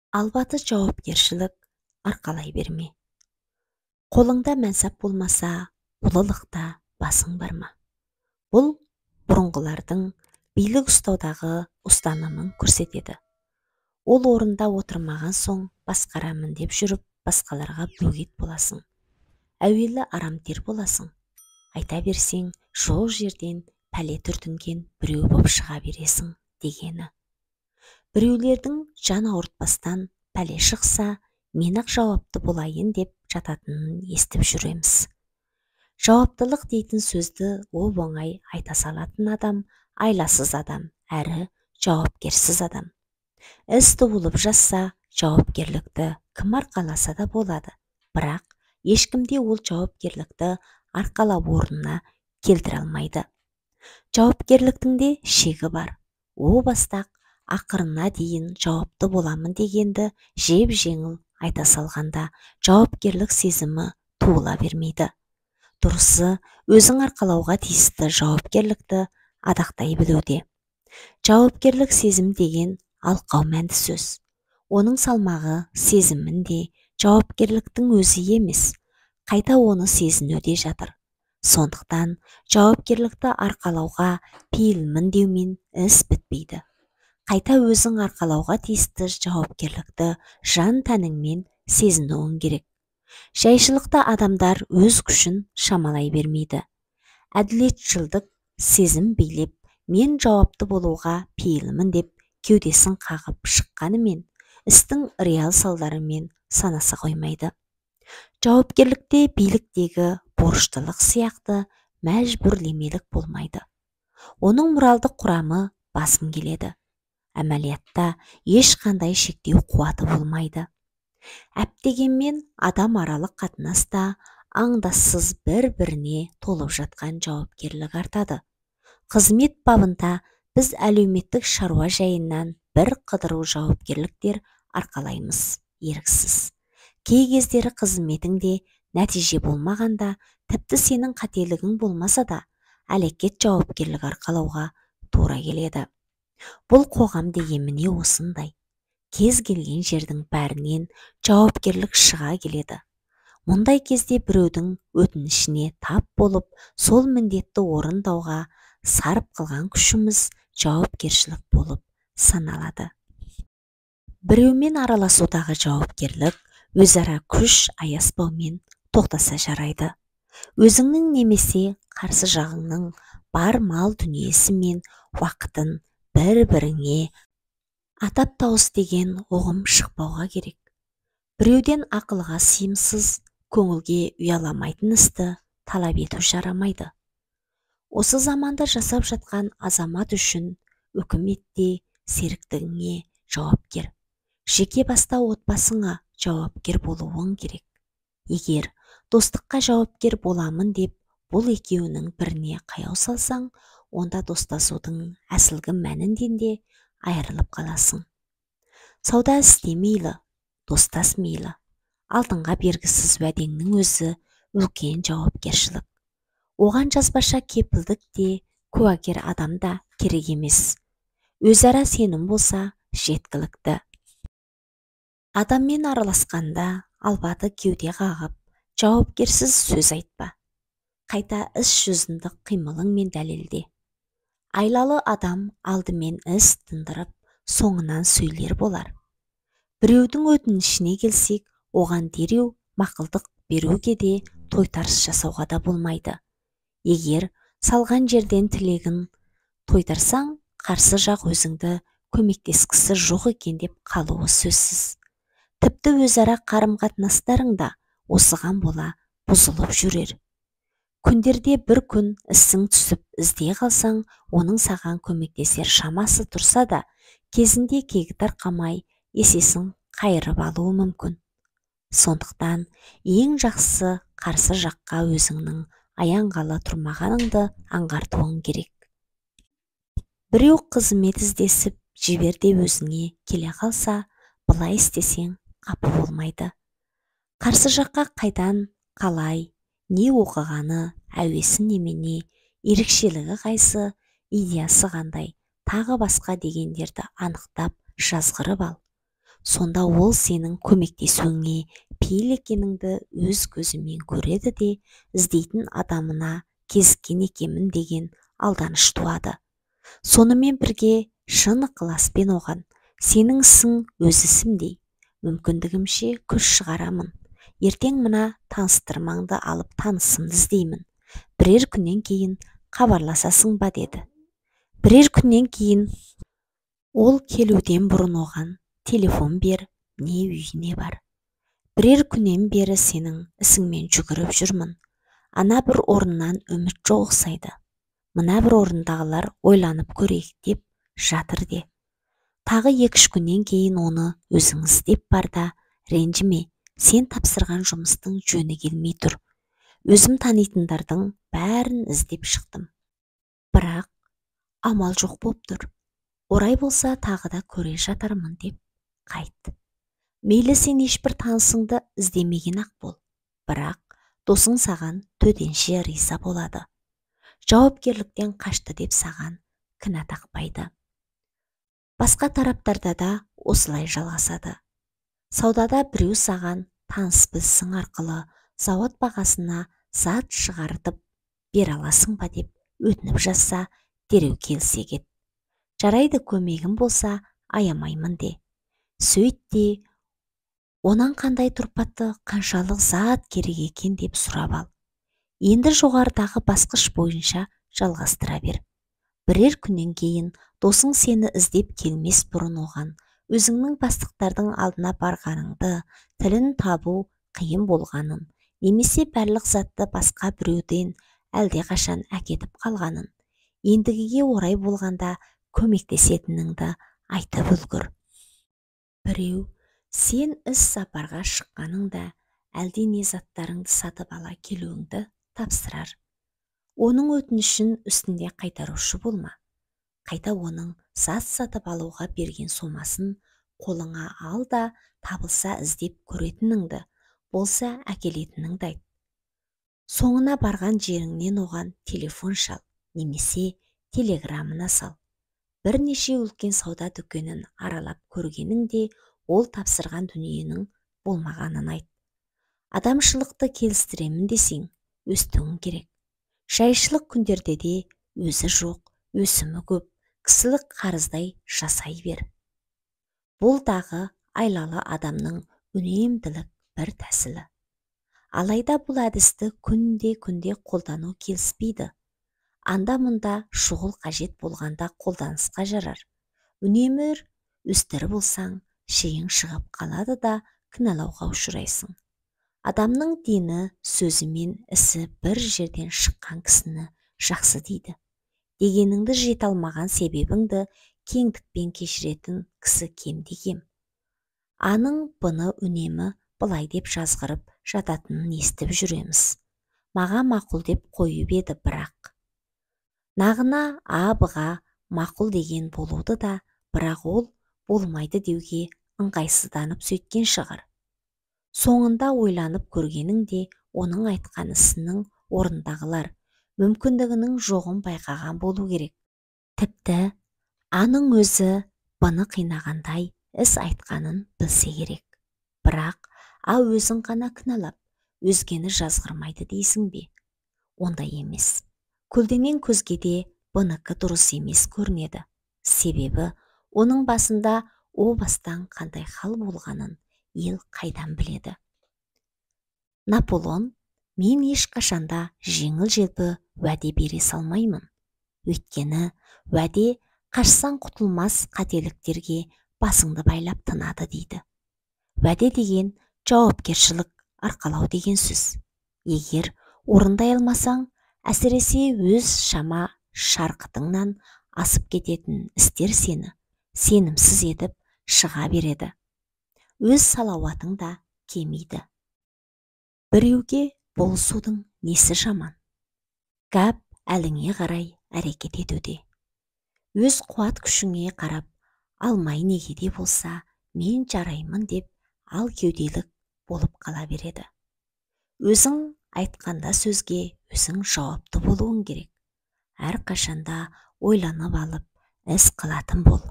Албаты жауапкершілік арқалай берме. Қолыңда мәнсап болмаса, ұлылықта басың барма. Бұл бұрынғылардың билік ұстаудағы ұстанымын көрсетеді. Ол орында отырмаған соң басқарамын деп жүріп, басқаларға бөгет боласың. Әуелі арамтер боласың. Айта берсең, жоқ жерден пәле түртінген біреу боп шыға бересің дегені. Біреулердің жан ауыртпастан пәле шықса, мен-ақ жауапты болайын деп жататынын естіп жүреміз. Жауаптылық дейтін сөзді оп-оңай айта салатын адам айласыз адам, әрі жауапкерсіз адам. Іс туылып жазса, жауапкерлікті кім арқаласа да болады. Бірақ ешкім де ол жауапкерлікті арқалап орнына келтіре алмайды. Жауапкерліктің де шегі бар. О бастақ ақырына дейін жауапты боламын дегенді жеп-жеңіл айта салғанда жауапкерлік сезімі туыла бермейді. Дұрысы, өзің арқалауға тиісті жауапкерлікті адақтай білуде. Жауапкерлік сезім деген алқау мәнді сөз. Оның салмағы сезімінде жауапкерліктің өзі емес, қайта оны сезінуде жатыр. Сондықтан жауапкерлікті арқалауға пейілмін деумен іс бітпейді. Қайта өзің арқалауға тиісті жауапкерлікті жан тәніңмен сезінуің керек. Жайшылықта адамдар өз күшін шамалай бермейді. Әділетшілдік сезім билеп, мен жауапты болуға пейілмін деп кеудесін қағып шыққанымен, істің реал салдарымен санаса қоймайды. Жауапкерлікте биліктегі борыштылық сияқты мәжбүрлемелік болмайды. Оның моральдық құрамы басым келеді. Әмәлиятта ешқандай шектеу қуаты болмайды. Әптегенмен адам аралық қатынаста аңдассыз бір-біріне толып жатқан жауапкерлік артады. Қызмет бабында біз әлеуметтік шаруа жайынан бір қыдыру жауапкерліктер арқалаймыз еріксіз. Кей кездері қызметіңде нәтиже болмағанда, тіпті сенің қателігің болмаса да, әлекет жауапкерлік арқалауға тура келеді. Бұл қоғам деген міне осындай. Кез келген жердің бәрінен жауапкерлік шыға келеді. Мұндай кезде біреудің өтінішіне тап болып, сол міндетті орындауға сарып қылған күшіміз жауапкершілік болып саналады. Біреумен араласудағы жауапкерлік өзара күш аяспаумен тоқтаса жарайды. Өзіңнің немесе қарсы жағыңның бар мал дүниесі мен уақытын бір-біріңе атап тауыс деген ұғым шықпауға керек. Біреуден ақылға сыйымсыз, көңілге ұяламайтын істі талап ету жарамайды. Осы заманда жасап жатқан азамат үшін үкіметте серіктігіңе жауапкер, жеке баста отбасыңа жауапкер болуың керек. Егер достыққа жауапкер боламын деп бұл екеуінің біріне қаяу салсаң, онда достасудың әсілгі мәнінден де айырылып қаласың. Сауда істе мейлі, достас мейлі, алтынға бергісіз уәдеңнің өзі үлкен жауапкершілік. Оған жазбаша кепілдік те, куәгер адам да керек емес. Өзара сенім болса жеткілікті. Адаммен араласқанда албаты кеуде қағып, жауапкерсіз сөз айтпа. Қайта іс жүзіндік қимылыңмен дәлелде. Айлалы адам алдымен іс тындырып, соңынан сөйлер болар. Біреудің өтінішіне келсек, оған дереу мақұлдық беруге де, тойтарыс жасауға да болмайды. Егер салған жерден тілегін тойтарсаң, қарсы жақ өзіңді көмектескісі жоқ екен деп қалуы сөзсіз. Тіпті өзара қарым-қатынастарың да осыған бола бұзылып жүрер. Күндерде бір күн ісің түсіп іздей қалсаң, оның саған көмектесер шамасы тұрса да, кезінде кегі тарқамай есесін қайырып алуы мүмкін. Сондықтан ең жақсысы қарсы жаққа өзіңнің аянғалы тұрмағаныңды аңғартуың керек. Біреу қызмет іздесіп жібер деп өзіңе келе қалса, былай істесең қапы болмайды. Қарсы жаққа қайдан, қалай, не оқығаны, әуесі немене, ерекшелігі қайсы, идеясы қандай, тағы басқа дегендерді анықтап жазғырып ал. Сонда ол сенің көмектесуіңе пейіл екеніңді өз көзімен көреді де, іздейтін адамына кезіккен екенмін деген алданыш туады. Сонымен бірге шын ықыласпен оған: сенің ісің өз ісімдей, мүмкіндігімше күш шығарамын. Ертең мына таныстырмаңды алып танысымды іздеймін. Бірер күннен кейін хабарласасың ба деді. Бірер күннен кейін ол келуден бұрын оған телефон бер, не үйіне бар. Бірер күннен бері сенің ісіңмен жүгіріп жүрмін. Ана бір орыннан үміт жоқ ұқсайды. Мына бір орындағылар ойланып көрейік деп жатыр де. Тағы 2-3 күннен кейін оны өзің іздеп бар да, ренжіме, сен тапсырған жұмыстың жөні келмей тұр. Өзім танитындардың бәрін іздеп шықтым. Бірақ амал жоқ боп тұр. Орай болса тағы да көре жатармын деп қайт. Мейлі сен ешбір танысыңды іздемеген ақ бол. Бірақ досың саған төтенше риза болады. Жауапкерліктен қашты деп саған кінә тақпайды. Басқа тараптарда да осылай жалғасады. Саудада біреу саған таныс білсің арқылы зауыт бағасына зат шығартып бере аласың ба деп өтініп жазса, дереу келісе кет. Жарайды, көмегім болса аямаймын де. Сөйт те, онан қандай тұрпатты, қаншалық зат керек екен деп сұрап ал. Енді жоғарыдағы басқыш бойынша жалғастыра бер. Бірер күннен кейін досың сені іздеп келмес бұрын оған өзіңнің бастықтардың алдына барғаныңды, тілін табу қиын болғанын, немесе барлық затты басқа біреуден әлдеқашан әкетіп қалғанын, ендігіге орай болғанда көмектесетініңді айтып үлгір. Біреу сен іс сапарға шыққаныңда әлдене заттарыңды сатып ала келуіңді тапсырар. Оның өтінішін үстінде қайтарушы болма. Қайта оның зат сатып алуға берген сомасын қолыңа ал да, табылса іздеп көретініңді, болса әкелетініңді айт. Соңына барған жеріңнен оған телефон шал, немесе телеграмына сал. Бірнеше үлкен сауда дүкенін аралап көргеніңде ол тапсырған дүниенің болмағанын айт. Адамшылықты келістіремін десең, өстуің керек. Жайшылық күндерде де өзі жоқ, өсімі көп, кісілік қарыздай жасай бер. Бұл дағы айлалы адамның үнемділік бір тәсілі. Алайда бұл әдісті күнде-күнде қолдану келіспейді. Анда-мұнда шұғыл қажет болғанда қолданысқа жарар. Үнемі өстірі болсаң, шиың шығып қалады да кінәлауға ұшырайсың. Адамның дені, сөзі мен ісі бір жерден шыққан кісіні жақсы дейді. Дегеніңді жете алмаған себебіңді кеңдікпен кешіретін кісі кемде-кем. Аның бұны үнемі былай деп жазғырып жататынын естіп жүреміз. Маған мақұл деп қойып еді бірақ. Нағына А-Б-ға мақұл деген болуды да, бірақ ол болмайды деуге ыңғайсызданып сөйткен шығар. Соңында ойланып көргеніңде оның айтқан ісінің орындағылар мүмкіндігінің жоғын байқаған болу керек. Тіпті аның өзі бұны қинағандай іс айтқанын білсе керек. Бірақ А өзін ғана кінәлап, өзгені жазғырмайды дейсің бе? Ондай емес. Көлденең көзге де бұныкі дұрыс емес көрінеді. Себебі оның басында о бастан қандай хал болғанын ел қайдан біледі. Наполеон, мен ешқашанда жеңіл-желпі уәде бере салмаймын. Өйткені уәде қашсан құтылмас қателіктерге басыңды байлап тынады дейді. Уәде деген жауапкершілік арқалау деген сөз. Егер орындай алмасаң, әсіресе өз шама шарқытыңнан асып кететін істер сені сенімсіз етіп шыға береді. Өз салауатың да кемиді. Біреуге болысудың несі жаман? Гәп әліңе қарай әрекет етуде. Өз қуат күшіңе қарап, алмай неге де болса, мен жараймын деп ал кеуделік болып қала береді. Өзің айтқанда сөзге өзің жауапты болуың керек. Әрқашанда ойланып алып, іс қылатын бол.